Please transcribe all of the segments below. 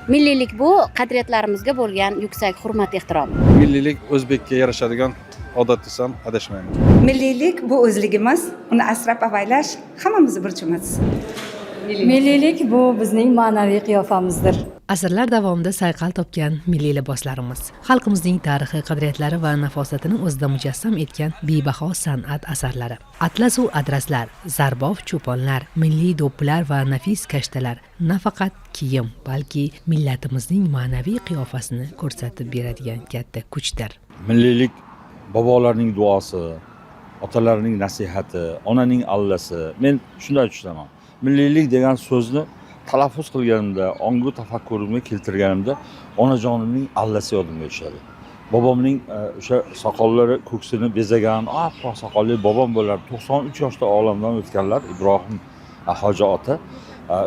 Milliylik bu qadriyatlarimizga bo'lgan yuksak hurmat ehtirom. Milliylik o'zbekka yarashadigan odat desam, adashmayman. Milliylik bu o'zligimiz, uni asrab avaylash hammamizni burchimiz. Milliylik bu bizning ma'naviy qiyofamizdir. Asrlar davomida sayqal topgan milliy liboslarimiz xalqimizning tarixi, qadriyatlari va nafosatini o'zida mujassam etgan bebaho san'at asarlari. Atlasu adraslar, zarbof cho'ponlar, milliy do'ppilar va nafis kashtalar nafaqat kiyim, balki millatimizning ma'naviy qiyofasini ko'rsatib beradigan katta kuchdir. Milliylik bobolarning duosi, otalarning nasihati, onaning allasi. Men shunday tushunaman. Milliylik degan so'zni talaffuz qilganimda, ongu tafakkurimga keltirganimda onajonimning allasi yodimga tushadi. Bobomning o'sha soqollari ko'ksini bezagan oppoq soqolli bobom bo'lardi. 93 yoshda olamdan o'tganlar, Ibrohim hoji ota.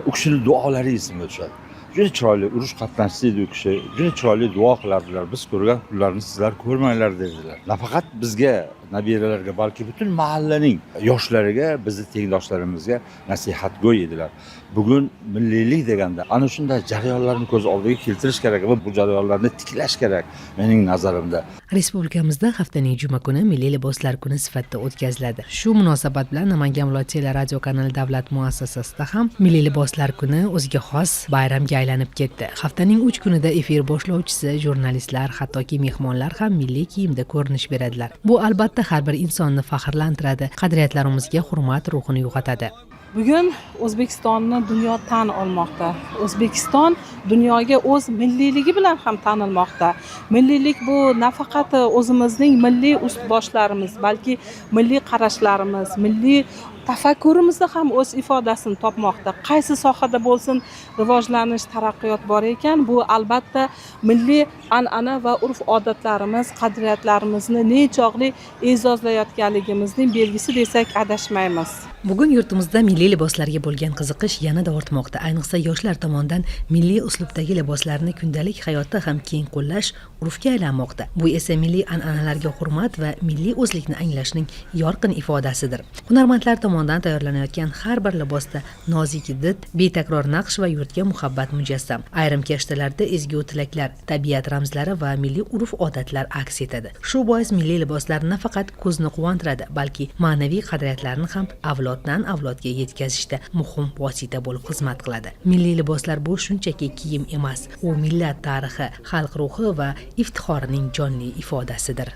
U kishini duolari esimga tushadi. Juda chiroyli urush qatnashchisi edi u kishi. Juda chiroyli duo qilardilar. "Biz ko'rgan kunlarni sizlar ko'rmanglar", derdilar. Nafaqat bizga, nabiralarga, balki butun mahallaning yoshlariga, bizni tengdoshlarimizga nasihatgo'y edilar. Bugun milliylik deganda ana shunday jarayonlarni ko'z oldiga keltirish kerak va bu jarayonlarni tiklash kerak mening nazarimda. Respublikamizda haftaning juma kuni milliy liboslar kuni sifatida o'tkaziladi. Shu munosabat bilan Namangan viloyat teleradio kanali davlat muassasasida ham milliy liboslar kuni o'ziga xos bayramga aylanib ketdi. Haftaning 3 kunida efir boshlovchisi, jurnalistlar, hattoki mehmonlar ham milliy kiyimda ko'rinish beradilar. Bu albatta har bir insonni faxrlantiradi, qadriyatlarimizga hurmat ruhini uyg'otadi. Bugun O'zbekistonni dunyo tan olmoqda. O'zbekiston dunyoga o'z milliyligi bilan ham tanilmoqda. Milliylik bu nafaqat o'zimizning milliy ust boshlarimiz, balki milliy qarashlarimiz, milliy tafakkurimizda ham o'z ifodasini topmoqda. Qaysi sohada bo'lsin rivojlanish, taraqqiyot bor ekan, bu albatta milliy an'ana va urf odatlarimiz, qadriyatlarimizni nechog'li e'zozlayotganligimizning belgisi desak, adashmaymiz. Bugun yurtimizda milliy liboslarga bo'lgan qiziqish yanada ortmoqda. Ayniqsa, yoshlar tomonidan milliy uslubdagi liboslarni kundalik hayotda ham keng qo'llash urfga aylanmoqda. Bu esa milliy an'analarga hurmat va milliy o'zlikni anglashning yorqin ifodasidir. Hunarmandlar tomonidan tayyorlanayotgan har bir libosda nozik did, betakror naqsh va yurtga muhabbat mujassam. Ayrim kashtalarda ezgu tilaklar, tabiat ramzlari va milliy urf odatlar aks etadi. Shu bois milliy liboslar nafaqat ko'zni quvontiradi, balki ma'naviy qadriyatlarni ham avloddan avlodga yetkazishda muhim vosita bo'lib xizmat qiladi. Milliy liboslar bu shunchaki kiyim emas, u millat tarixi, xalq ruhi va iftixorining jonli ifodasidir.